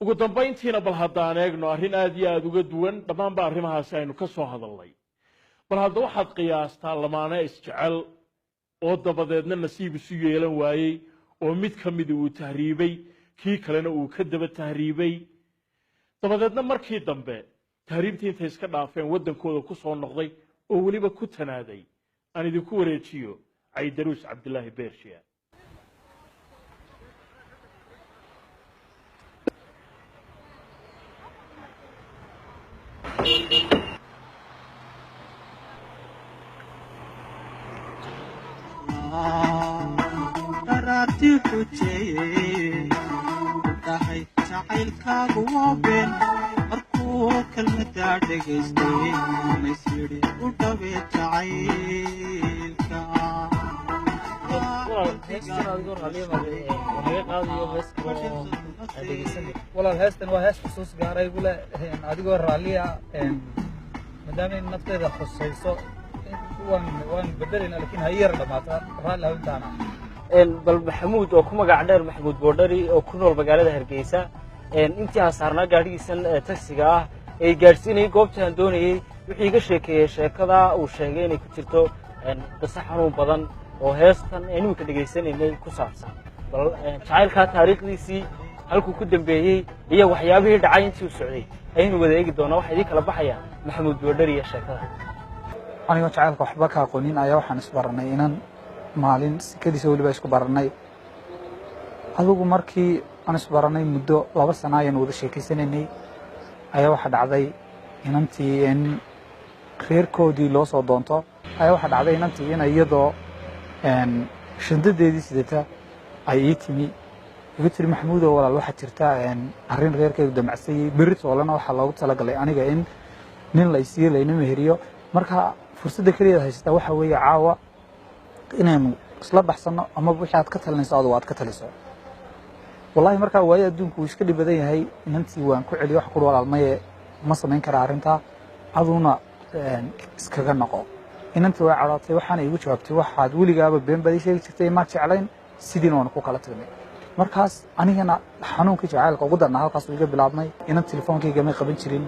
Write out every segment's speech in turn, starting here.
Ugu dambayntiina, bal haddaan eegno arrin aad iyo aada uga duwan dhammaanba arrimahaasi aynu ka soo hadalnay. Bal hadda waxaad qiyaastaa lamaane isjecel oo dabadeedna nasiib isu yeelan waayey, oo mid ka midi uu tahriibay, kii kalena uu ka daba tahriibay, dabadeedna markii dambe tahriibtii intay iska dhaafeen waddankooda ku soo noqday oo weliba ku tanaaday. Aan idinku wareejiyo Caydaruus Cabdilaahi Beershiya. Daraartii xujeeye dhahay jacaylkaagu waa been. Markuu kelmadaa dhegaystay, mays yidhi u dhawee jacaylka. Walaal, heestan adigoo raalliya naga qaadayo, hees kaloo aan dhegeysanay. Walaal, heestan waa hees xusuus gaaray gule. Adigoo raalliya, maadaama in nafteeda khusayso, waan bedelayna, laakiin ha yar dhamaata, raalli hawintaana. Bal Maxamuud oo ku magac dheer Maxamuud Boodhari oo ku nool magaalada Hargeysa, intii aan saarnaa gaadhigiisan tagsiga ah ee gaadhsiinayay goobtii aan doonayey, wuxuu iga sheekeeyey sheekada uu sheegay inay ku jirto qiso xanuun badan oo heestan aan iminka dhegaysanaynay ku saabsan. Bal jacaylkaa taariikhdiisii, halkuu ku dambeeyey iyo waxyaabihii dhacay intii uu socday ayaynu wada eegi doonaa. Waxaa idiin kala baxaya Maxamuud Boodhari iyo sheekada. Anigoo jacaylka waxba ka aqoonin ayaa waxaan isbaranay inan maalin sikadiisa weliba isku baranay. Adigu markii aan isbaranay muddo 2 sana ayaan wada sheekeysanaynay, ayaa waxaa dhacday inantii in reerkoodii loo soo doonto. Ayaa waxaa dhacday inantii in iyadoo shandadeedii sidata ay ii timi, igu tiri: "Maxamuudow walaal, waxaa jirta arrin reerkaygu damacsayey. Berri toolana waxaa loogu talagalay aniga in nin la isiiyo, layna meheriyo. Marka fursadda keliyaad haysataa waxaa weeye caawa inaynu isla baxsanno, ama wixii aad ka talinayso adugu aad ka taliso." Wallahi markaa waayo adduunku wuu iska dhib badan yahay. Inantii waan ku celiyo, wax kuri: "Walaal, maye, ma samayn karaa arrintaa, aduna iskaga noqo." Inantii way cadhootay, waxaana iigu jawaabtay: "Waxaad weligaaba been baad ii sheegi jirtay, maad jeclayn." Sidiina waanu ku kala tagnay. Markaas anigana xanuunkii jacaylka ugu darnaa halkaas uu iga bilaabmay. Inan telefoonkayga may qaban jirin,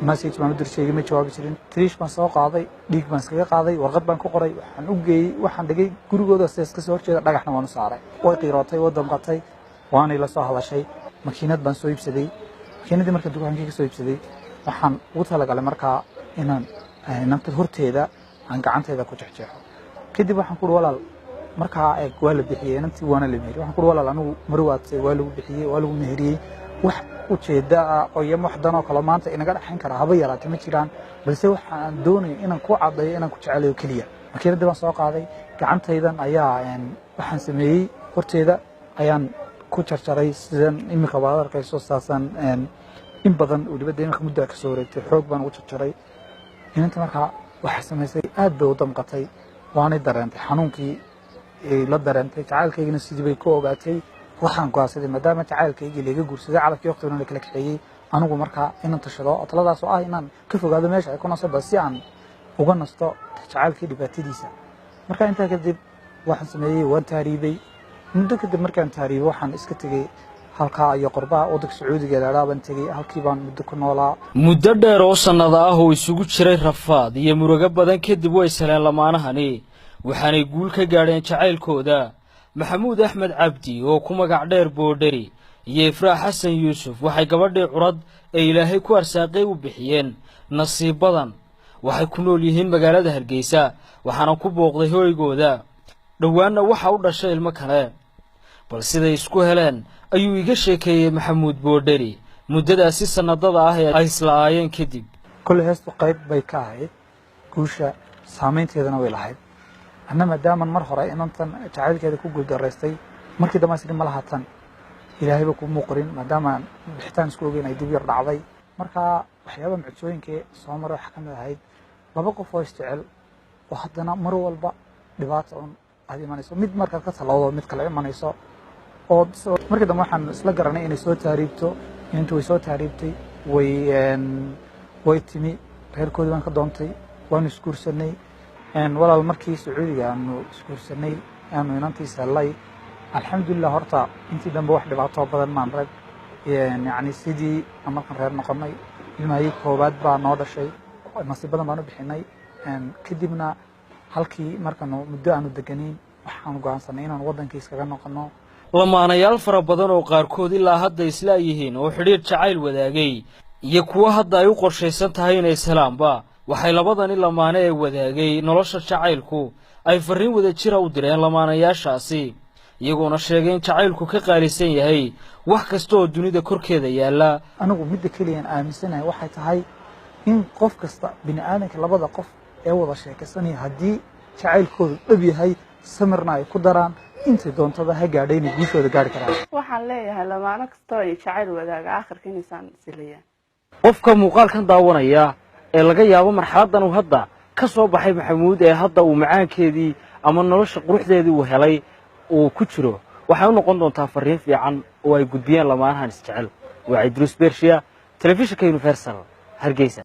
message baan u dirshay, igama jawaabi jirin. Tiriish baan soo qaaday, dhiig baan iskaga qaaday, warqad baan ku qoray, waxaan u geeyey, waxaan dhigay gurigooda sidaas kasoo horjeeda, dhagaxna waan u saaray. Way qiirootay, way damqatay, waanay la soo hadashay. Makiinad baan soo iibsaday. Makiinadii markaan dukaankii ka soo iibsaday, waxaan ugu talagalay markaa inaan inanta horteeda aan gacanteeda ku jexjeexo. Kadib waxaan ku uhi: "Walaal," markaa eeg, waa la bixiyey inantii, waana la meheriyey. Waxaan ku uhi: "Walaal, anigu marwaadse waa lagu bixiyey, waa lagu meheriyey, wax ujeedda ah oo iyo wax danoo kale maanta inaga dhexayn karaa haba yaraate ma jiraan, balse waxaan doonayo inaan ku caddayo inaan ku jecelayo keliya." Makiinadii baan soo qaaday, gacantaydan ayaa waxaan sameeyey, horteeda ayaan ku jarjaray, sidan iminka baad arkayso. Saasaan in badan weliba dee iminka muddaa kasoo wareegtay, xoog baan ugu jarjaray inanta. Markaa waxay samaysay, aad bay u damqatay, waanay dareentay xanuunkii la dareentay, jacaylkaygina sidii bay ku ogaatay. Waxaan go'aansaday, maadaama jacaylkaygii laiga guursaday, calafkii waqtigana la kala kaxeeyey, anigu markaa inaan tashado, taladaas oo ah inaan ka fogaado meesha ay ku nasto, si aan uga nasto jacaylkii dhibaatadiisa. Marka intaa kadib waxaan sameeyey, waan tahriibay. Muddo kadib markaan tahriibay, waxaan iska tegey halkaa iyo qorbaha waddanka Sacuudiga leedhaa baan tegey. Halkii baan muddo ku noolaa. Muddo dheer oo sannada ah oo isugu jiray rafaad iyo murugo badan kadib, way saleen lamaanahani, waxaanay guul ka gaadheen jacaylkooda. Maxamuud Axmed Cabdi oo ku magac dheer Boodheri iyo Ifraax Xasan Yuusuf waxay gabadhii curad ee Ilaahay ku arsaaqay u bixiyeen Nasiib Badan. Waxay ku nool yihiin magaalada Hargeysa, waxaana ku booqday hoygooda. Dhowaanna waxa u dhashay ilmo kale. Bal siday isku heleen ayuu iga sheekeeyey Maxamuud Boodheri muddadaasi sannadada ah ee ay isla'aayeen kadib. Kolley heestu qayb bay ka ahayd guusha, saameynteedana way lahayd. Anna maadaaman mar hore inantan jacaylkeeda ku guuldaraystay, markii dambe isri ma laha tan ilaahayba kumuu qorin, maadaama bixitaan isku ogeyn ay dib yar dhacday. Marka waxyaaba mucjisooyinkii soo maray waxaa ka mid ahayd laba qof oo isjecel oo haddana mar walba dhibaata un aad imanayso, mid markaad ka talowdo mid kale imanayso. Oo markii dambe waxaan isla garanay inay soo tahriibto. Inantu way soo tahriibtay, way timi, reerkoodii baan ka doontay, waanu isguursanay. Walaal, markii Sacuudiga aanu isguursanay, aanu inantii sellay, alxamdulilah, horta intii dambe wax dhibaato badan maan rag. Yacni sidii aan markaan reer noqonay, ilmahayii koowaad baa noo dhashay, nasiib badan baan u bixinay. Kadibna halkii markaanu muddo aanu deganayn, waxaanu go'aansanay inaan waddankii iskaga noqono. Lamaanayaal fara badan oo qaarkood ilaa hadda isla yihiin oo xidhiidh jacayl wadaagay iyo kuwo hadda ay u qorshaysan tahay inay islaamba, waxay labadani lamaane ee wadaagay nolosha jacaylku ay farriin wada jira u direen lamaanayaashaasi, iyagoona sheegay in jacaylku ka qaalisan yahay wax kasta oo dunida korkeeda yaalla. Anigu midda keliyaan aaminsanahay waxay tahay in qof kasta, bini aadanka, labada qof ee wada sheekaysanaya, haddii jacaylkoodu dhab yahay, samirna ay ku daraan, intay doontada ha gaadhay inay guushooda gaari karaan. Waxaan leeyahay lamaano kastoo ay jacayl wadaaga, aakhirka inaysaan isilayaan. Qofka muuqaalkan daawanaya ee laga yaabo marxaladdan uu hadda ka soo baxay Maxamuud, ee hadda uu macaankeedii ama nolosha quruxdeedii uu helay uu ku jiro, waxay u noqon doontaa farriin fiican oo ay gudbiyeen lamaanahan isjecel. Waa Cidruus Bershiya, telefishinka Universal, Hargeysa.